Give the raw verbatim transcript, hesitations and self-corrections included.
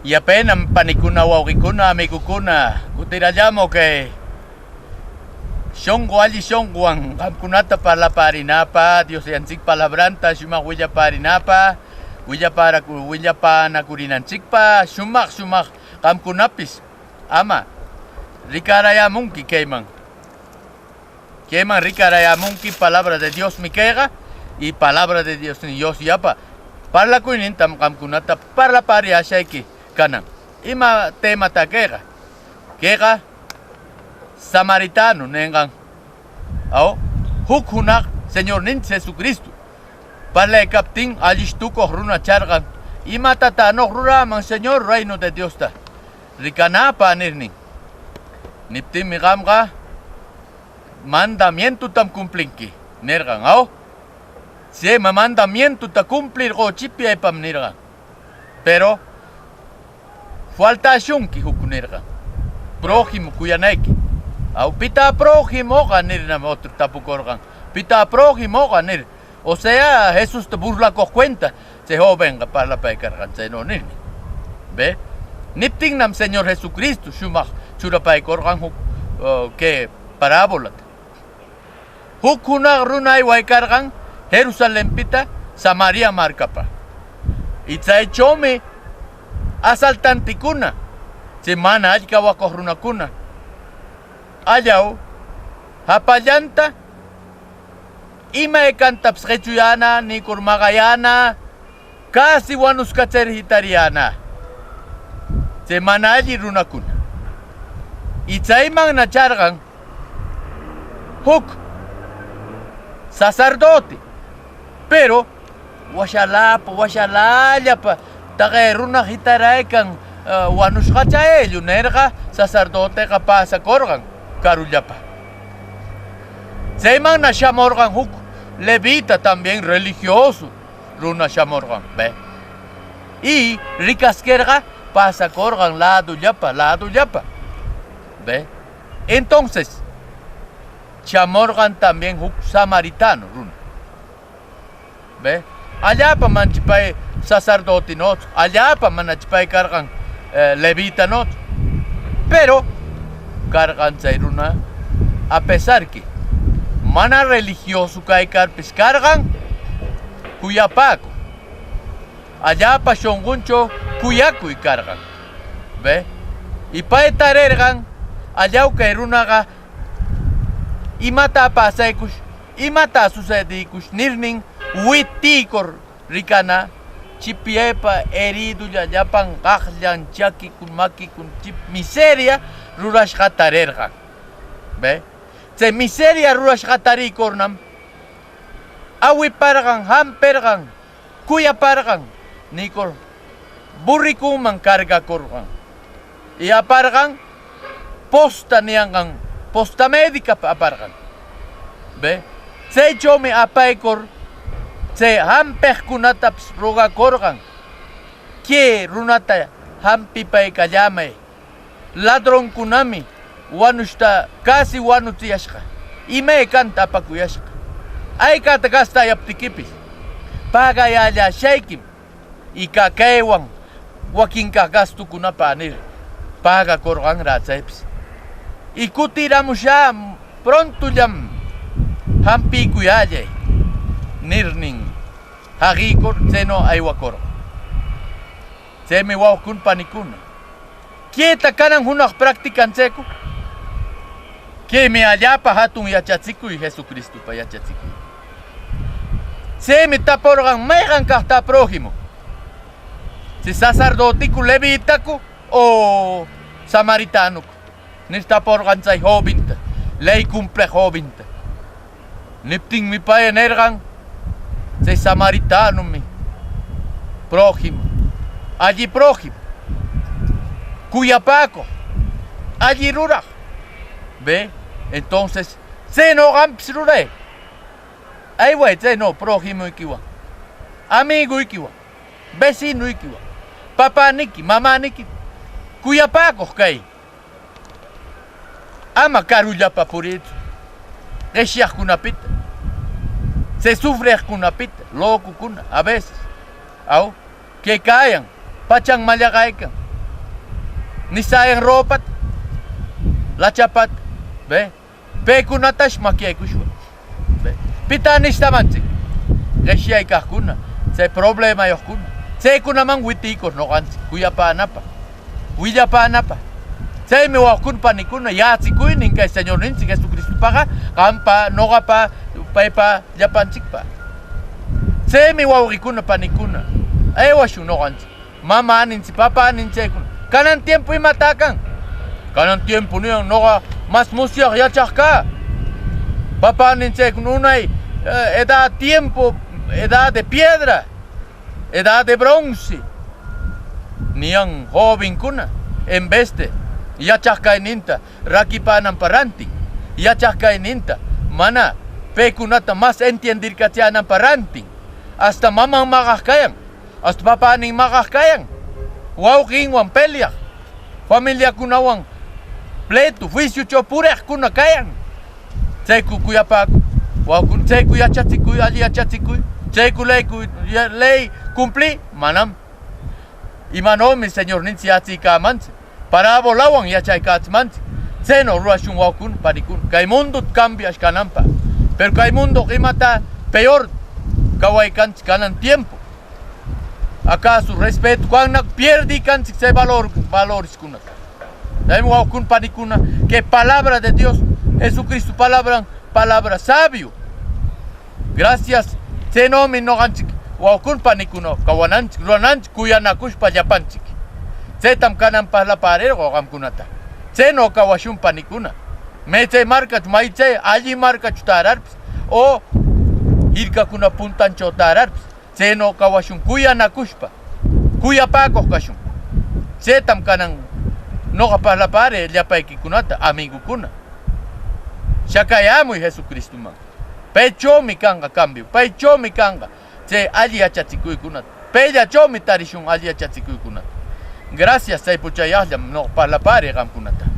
Yapayna panikuna, wawqikuna, amigokuna, kutirallamuq kay shunqu alli shunquwan qamkunata parlaparinapaq, Dios Yayanchik palabranta shumaq willaparinapaq, willaparaku-, willapanakurinanchikpaq, shumaq, shumaq qamkunapis ama rikarayamunki kayman. Kayman rikarayamunki palabra de Diosmi kayqa, y palabra de Dios, Dios yapa parlakuynintam qamkunata parlapariyashayki kanan. Ima temata kayqa? Kayqa samaritano ninqan. Aw, huk hunaq Señorninchik Jesucristo parlaykaptin, allish tukuq runa charqan. Imatataq nuq ruraman, Señor, reino de Diosta rikanapaq? nirnin. Niptinmi, qamqa mandamientotam cumplinki, nirqan, aw. Chay ma-, mandamientota cumplirqu chipyaypam nirqan. Pero faltashunki huk nirqan. Prójimo kuyanayki. Aw, ¿pitaq prójimoqa? nirnam otro tapukurqan. ¿Pitaq prójimoqa? nir. O sea, Jesusta burlakuq cuenta chay jovenqa parlapaykarqan chaynu nirnin. ¿Ve? Niptinnam Señor Jesucristo shumaq churapaykurqan huk, uh, kay parabolata. Huk hunaq runa aywaykarqan Jerusalenpita Samaria markapa. Y chaychawmi asaltantekuna, chay mana allin kawakuq runakuna, q'allaw hapallanta, imaykantapas qichuyana, nikur maqayana, casi wanuskachayr hitariyana chay mana allin runakuna. Y chaymanna charqan huk sacerdote, pero washalapa, washalallapa taqi runa hitaraykan, eh, wanushqachayllu nirqa, sacerdoteqa pasakurqan karullapa. Chaymanna shamurqan huk levita, también religioso runa shamurqan, ¿ve? Y rikaskirqa pasakurqan ladollapa, ladollapa, ¿ve? Entonces, shamurqan también huk samaritano runa, ¿ve? Allapa manachi pay sacerdotenuchu, allapa manachi pay karqan, eh, levitanuchu. Pero karqan chay runa, a pesar que mana religioso kaykarpis, karqan kuyapakuq. Allapa shunqunchaw kuyakuy karqan. ¿Ve? Y pay tarirqan, q'allaw kay runaqa imata pasaykush, imata sucediykush nirnin, witiykur rikana, chipyaypa heridolla, llapan qaqllan, chakikun, makikun, chip-, miseria rurashqa tarirqan. ¿Ve? Chay miseria rurashqa tariykurnam awiparqan, hampirqan, kuyaparqan, nikur, burricoman cargakurqan. Y aparqan, posta niyanqan, posta médicapi aparqan. ¿Ve? Chaychawmi apaykur, chay hampiqkunatapis rogakurqan: "Kay runata hampipaykallamay. Ladronkunami wanushta casi wanutsiyashqa. Imaykanta apakuyashqa. Aykata gastayaptikipis, pagayallashaykim. Y ka-, kaywan wakin kaq gastokunapaq", nir, pagakurqanraq chaypis. "Y kutiramushaq prontollam, hampiykuyallay", nirnin, haqiykur chaynaw aywakurqan. Chaymi wawqikuna, panikuna, kayta kanan hunaq practicanchikku. Kaymi allapa hatun yachachikuy, Jesucristopa yachachikuy. Chaymi tapurqan: "¿Mayqan kaqtaq prójimo? ¿Si sacerdoteku, levitaku o samaritanoku?", nir tapurqan chay joventa, ley cumpliq joventa. Niptinmi pay nirqan: "Chay samaritanomi prójimo, alli prójimo, kuyapakuq, alli ruraq". ¿Ve? Entonces, chaynaw qampis ruray. Ayway chaynaw prójimoykiwan, amigoykiwan, vecinoykiwan, papaniki, mamaniki kuyapakuq kay. Ama karullapa puriytsu qishyaqkunapita, chay sufriqkunapita, locokuna a veces. Aw, kay kayan, pachan mallaqaykan, Nishayan ropata, lachapata, ¿ve? Paykunatash makyaykushwan. ¿Ve? Pita nishtamanchik? Qishyay kaqkuna, chay problemayuqkuna, chaykunaman witiykuq nuqanchik, kuyapänapaq, willapänapaq. Chaymi wawqikuna, panikuna, yachikuynin kay Señorninchik Jesucristopaqa, qampa, nuqapa, paypa, llapanchikpa. Chaymi wawqikuna, panikuna, aywashun nuqanchik. Mamaninchik, papaninchik chaykuna. Kanan tiempo imata kan? Kanan tiempo niyan nuqa mas musyaq yachaq ka. Papaninchik chaykuna unay, eh, edad tiempo, edad de piedra, edad de bronce. Niyan jovenkuna, en vez de yachaq kayninta rakipänanpaq rantin, yachaq kayninta mana paykunata mas entienderkachänanpaq rantin, hasta maman maqaq kayan. Hasta papanin maqaq kayan. Wawqinwan peleaq. Familiakunawan pleito, juiciocho puriqkuna kayan. Chayku kuyapäkuy. Wawqikuna, chayku yachachikuy, alli yachachikuy. Chayku leyku, ya, ley cumplí, manam. Imanömi Señorninchik yachaykamanchik. Parabolawan yachaykachimanchik. Chayno rurashun wawqikuna, panikuna. Kay mundo cambiash kananpaq. Pero kay mundo imata peor kawaykanchik kanan tiempo. ¿Acaso respeto kannaku? Pierdiykanchik chay valor, valoreskunata. Chaymi wawqikuna, panikuna, que palabra de Dios, Jesucristo palabran, palabra sabio. Gracias. Chaynömi nuqanchik wawqikuna, panikuna kawananchik, rurananchik, kuyanakushpa llapanchik. Chaytam kanan parlaparirqu qamkunata. Chayno kawashun, panikuna. Maychay markachu, maychay alli markachu tärarpis, o hirkakuna puntancho tärarpis, chayno kawashun, kuyanakushpa, kuyapäkuq kashun. Chaytam kanan nuqa parlapari llapaykikunata, amigokuna. Chakayamuy Jesucristoman. Paychawmi kanqa cambio, paychawmi kanqa chay alli yachachikuykunata. Payllachawmi tarishun alli yachachikuykunata. Gracias, chaypuchayaqllam nuqa parlapari qamkunata.